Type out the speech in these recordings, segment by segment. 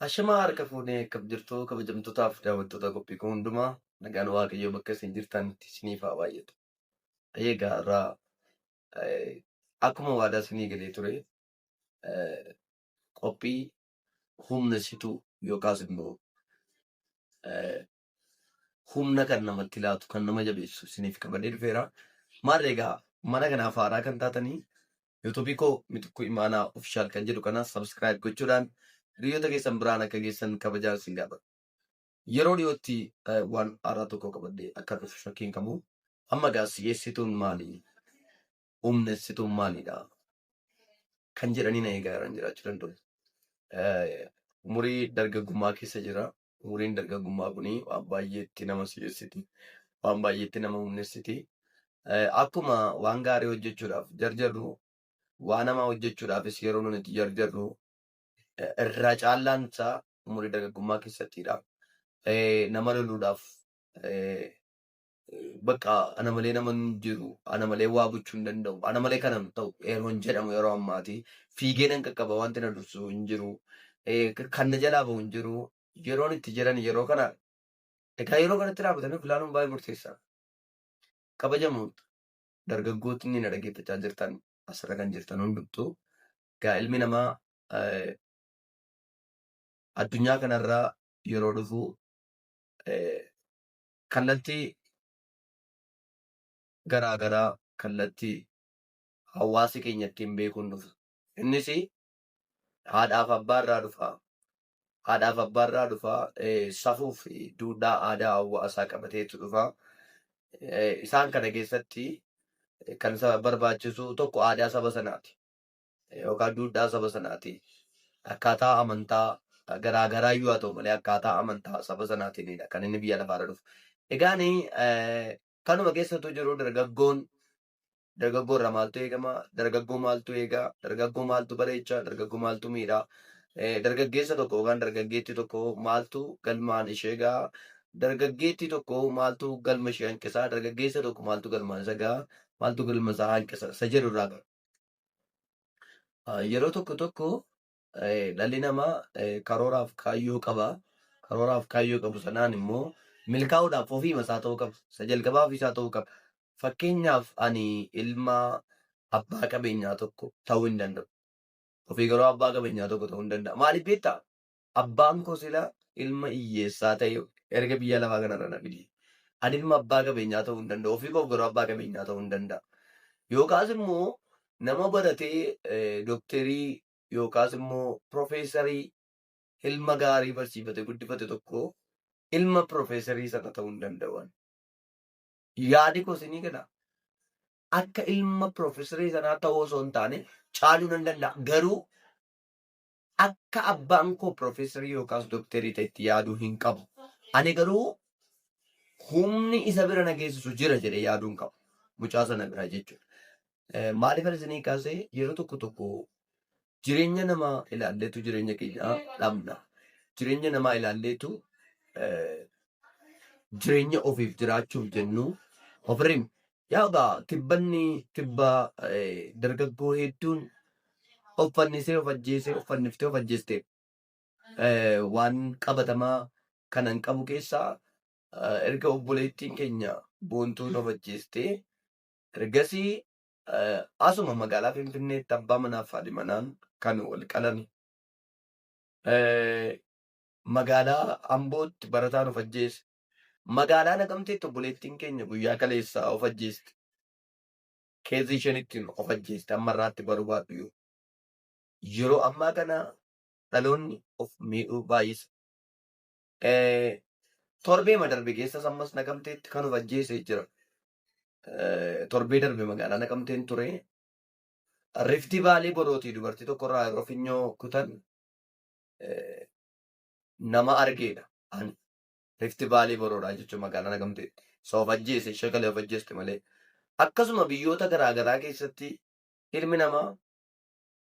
Ashamaa harka fuunee akkam jirtu kabajamtootaaf daawwattoota qophii koo hundumaa nagaan Waaqayyoo bakka isin jirtanitti isiniif haa baay'atu. Egaa irraa akkuma waadaa isinii galee ture qophii humnessituu yookaas immoo humna kan namatti laatu kan nama jabeessu isiniif qabadhee dhufeera. Maarree egaa mana kanaaf haaraa kan taatanii yuutuubii koo Mitikkuu Imaanaa Ofishaal kan jedhu kana subscribe gochuudhaan hiriyoota keessan biraan akka geessan kabajaan isin gaafadha. Yeroo dhiyootti waan haaraa tokko qabadhee akka dhufu shakkii hin qabu. Amma egaa si'eessituun maali? Humnessituun maalidha? Kan jedhanii na eegaa jiran jiraachuu danda'u. Umurii dargaggummaa keessa jira. Umuriin dargaggummaa kun waan baay'eetti nama si'eessiti. Waan baay'eetti nama humnessiti. Akkuma waan gaarii hojjechuudhaaf jarjarru, waan hamaa hojjechuudhaafis yeroo nuti itti jarjarru irraa caallaan isaa umurii dargaggummaa keessattidha. Nama loluudhaaf bakka ana malee nama hin jiru, ana malee waa gochuu hin danda'u, ana malee kana hin ta'u yeroon jedhamu yeroo ammaati. Fiigee nan qaqqaba wanti na dursu hin jiru, kan na jalaa bahu hin jiru. Yeroon itti jedhan yeroo kana egaa yeroo kanatti dhaabatanii of ilaaluun baay'ee murteessaadha. Kabajamoo dargaggootni na dhaggeeffachaa jirtan asirra kan jirtan hundumtuu egaa ilmi namaa addunyaa kanarraa yeroo dhufu kallattii garaa garaa kallattii hawaasi keenya ittiin beekuun dhufa. Innis haadhaaf abbaa irraa dhufa. Haadhaaf abbaa irraa dhufa. Safuu fi duudhaa aadaa hawaasaa qabateetu dhufa. Isaan kana keessatti kan isa barbaachisu tokko aadaa saba sanaati. Yookaan duudhaa saba sanaati. Akkaataa amantaa garaa garaa iyyuu haa ta'u malee akkaataa amantaa saba sanaatiinidha kan inni biyya lafaarra dhufu. Egaan kanuma keessattuu jiru dargaggoon dargaggoo irraa maaltu eegama? Dargaggoo maaltu eega? Dargaggoo maaltu bareecha? Dargaggoo maaltu miidha? Dargaggeessa tokko yookaan dargaggeettii tokko maaltu galmaan ishee ga'a? Dargaggeettii tokko maaltu galma ishee hanqisa? Dargaggeessa tokko maaltu galmaan isa ga'a? Maaltu galma isaa hanqisa? Isa jedhu irraa gara. Yeroo tokko tokko dhalli namaa karooraaf kaayyoo qaba. Karooraaf kaayyoo qabu sanaan immoo milkaa'uudhaaf ofiima isaa ta'uu qaba. Isa jalqabaa ofii isaa ta'uu qaba. Fakkeenyaaf ani ilma abbaa qabeenyaa tokko ta'uu hin danda'u. Ofii garuu abbaa qabeenyaa tokko ta'uu hin danda'a. Maaliif beektaa? Abbaan koo sila ilma hiyyeessaa ta'e erga biyya lafaa kanarra na fide. Ani ilma abbaa qabeenyaa ta'uu hin danda'u. Ofii koof garuu abbaa qabeenyaa ta'uu hin danda'a. Yookaas immoo nama baratee dookterii yookaas immoo piroofeesarii ilma gaarii barsiifate guddifate tokko ilma piroofeesarii sana ta'uu hin danda'u. ani. Yaadi koo isinii gala. Akka ilma piroofeesarii sanaa ta'uu osoo hin taane caaluu nan danda'a. Garuu akka abbaan koo piroofeesarii yookaas dookterii ta'etti yaaduu hin qabu. Ani garuu humni isa bira na geessisu jira jedhee yaaduu hin qabu. Mucaa sana bira jechuudha. Maaliif isinii kaasee yeroo tokko tokko jireenya namaa ilaalleetu jireenya keenya dhabna. Jireenya namaa ilaalleetu jireenya ofiif jiraachuuf jennu ofirri yaa tibbanni tibba dargaggoo hedduun of fannisee of ajjeesee of fanniftee of ajjeeste waan qabatamaa kanan qabu keessaa erga obboleettiin keenya boontuun of ajjeestee ergasii asuma magaalaa Finfinneetti abbaa manaaf haadhi manaan kan wal qalani. Magaalaa Ambootti barataan of ajjeese. Magaalaa Naqamteetti obboleettiin keenya guyyaa kaleessaa of ajjeeste. Keezii isheen ittiin of ajjeeste amma irraatti baruu baadhu iyyuu. Yeroo ammaa kana dhaloonni of miidhuu baay'isa. Torbeema darbe keessas ammas Naqamteetti kan of ajjeese jira. Torbee darbe magaalaa Naqamteen ture. Rifti Vaalii borootii dubartii tokkorraa yeroo finyoo kutan nama argeedha. Ani Rifti Vaalii boroodhaa jechuun magaalaa Naqamteetti. Isa of ajjeese shagalee of ajjeeste malee. Akkasuma biyyoota garaa garaa keessatti ilmi namaa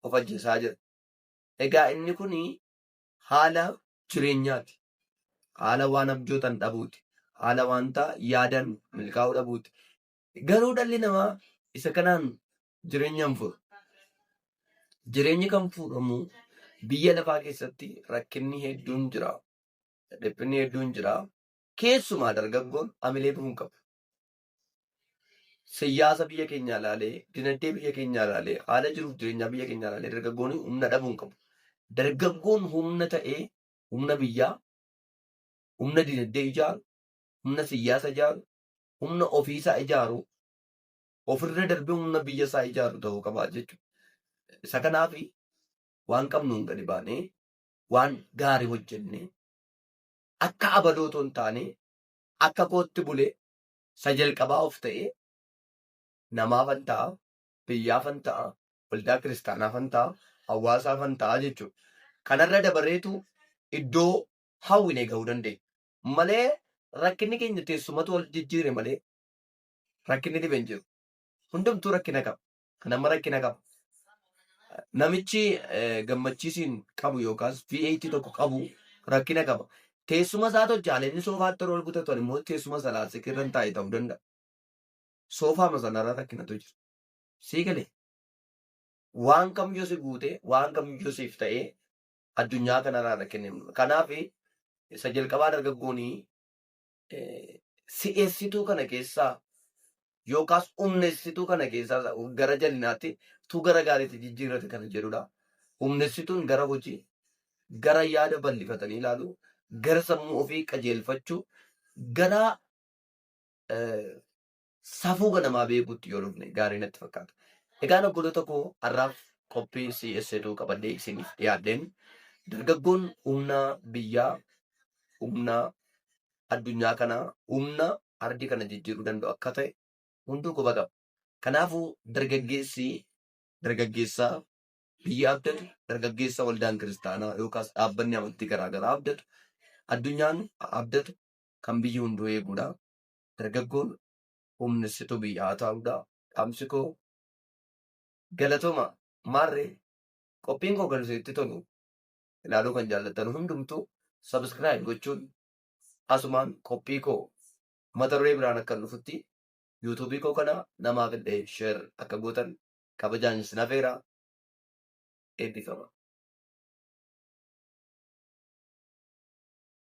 of ajjeesaa jira. Egaa inni kun haala jireenyaati. Haala waan abjootan dhabuuti. Haala wanta yaadan milkaa'uu dhabuuti. Garuu dhalli namaa isa kanaan jireenya hin furu. Jireenyi kan furamu Biyya lafaa keessatti rakkinni hedduun jira. Dhiphinni hedduun jira. Keessumaa dargaggoon hamilee bu'uu hin qabu. Siyaasa biyya keenyaa ilaalee, dinagdee biyya keenyaa ilaalee, haala jiruuf jireenyaa biyya keenyaa ilaalee dargaggoon humna dhabuu hin qabu. Dargaggoon humna ta'ee humna biyyaa, humna dinagdee ijaaru, humna siyaasa ijaaru, humna ofiisaa ijaaru, ofirra darbee humna biyya isaa ijaaru ta'uu qaba jechuudha. Isa kanaaf waan qabnuun gadi baanee waan gaarii hojjennee akka abaloo otoo hin taane akka kootti bulee isa jalqabaa of ta'ee namaafan ta'a, biyyaafan ta'a, waldaa kiristaanaafan ta'a, hawaasaafan ta'a jechuudha. Kanarra dabareetu iddoo hawwine ga'uu dandeenya. Malee rakkinni keenya teessumatu wal jijjiire malee rakkinni dhibe hin jiru. Hundumtuu rakkina qaba. Kan amma rakkina qaba. Namichi gammachiisiin qabu yookaas V8 tokko qabu rakkina qaba. Teessuma isaa tolchaale inni soofaatti yeroo ol butatu immoo teessuma sana irra hin taa'e ta'uu danda'a. Soofaama sanarra rakkinatu jira. Sii galee waan kamiyyuu si guute waan kamiyyuu siif ta'ee addunyaa kanarraa rakkinni hin jiru. Kanaaf isa jalqabaa dargaggoon si'eessituu kana keessaa yookaas humneessituu kana keessaa gara jalinaatti tu gara gaariitti jijjiirrate kana jedhudha. Humneessituun gara hojii, gara yaada bal'ifatanii ilaaluu, gara sammuu ofii qajeelfachuu, gara safuu ganamaa beekuutti yoo dhufne gaarii natti fakkaata. Egaan obboloota koo har'aaf qophii CSA qabadhee isiniif dhiyaadheen dargaggoon humna biyyaa, humna addunyaa kanaa, humna ardii kana jijjiiruu danda'u akka ta'e hunduu quba qaba. Kanaafuu dargaggeessi dargaggeessa biyya abdatu, dargaggeessa waldaan kiristaanaa yookaas dhaabbanni amantii garaagaraa abdatu, addunyaan abdatu kan biyyi hunduu eegudha. Dargaggoon humnessituu biyyaa ta'uudha. Dhaamsi koo galatooma maarree qophiin koo kan isinitti tolu ilaaluu kan jaallattan hundumtuu subscribe gochuun asumaan qophii koo mata duree biraan akka dhufutti yuutuubii koo kana namaaf illee share akka gootan kabajaan isin afeera eebbifama.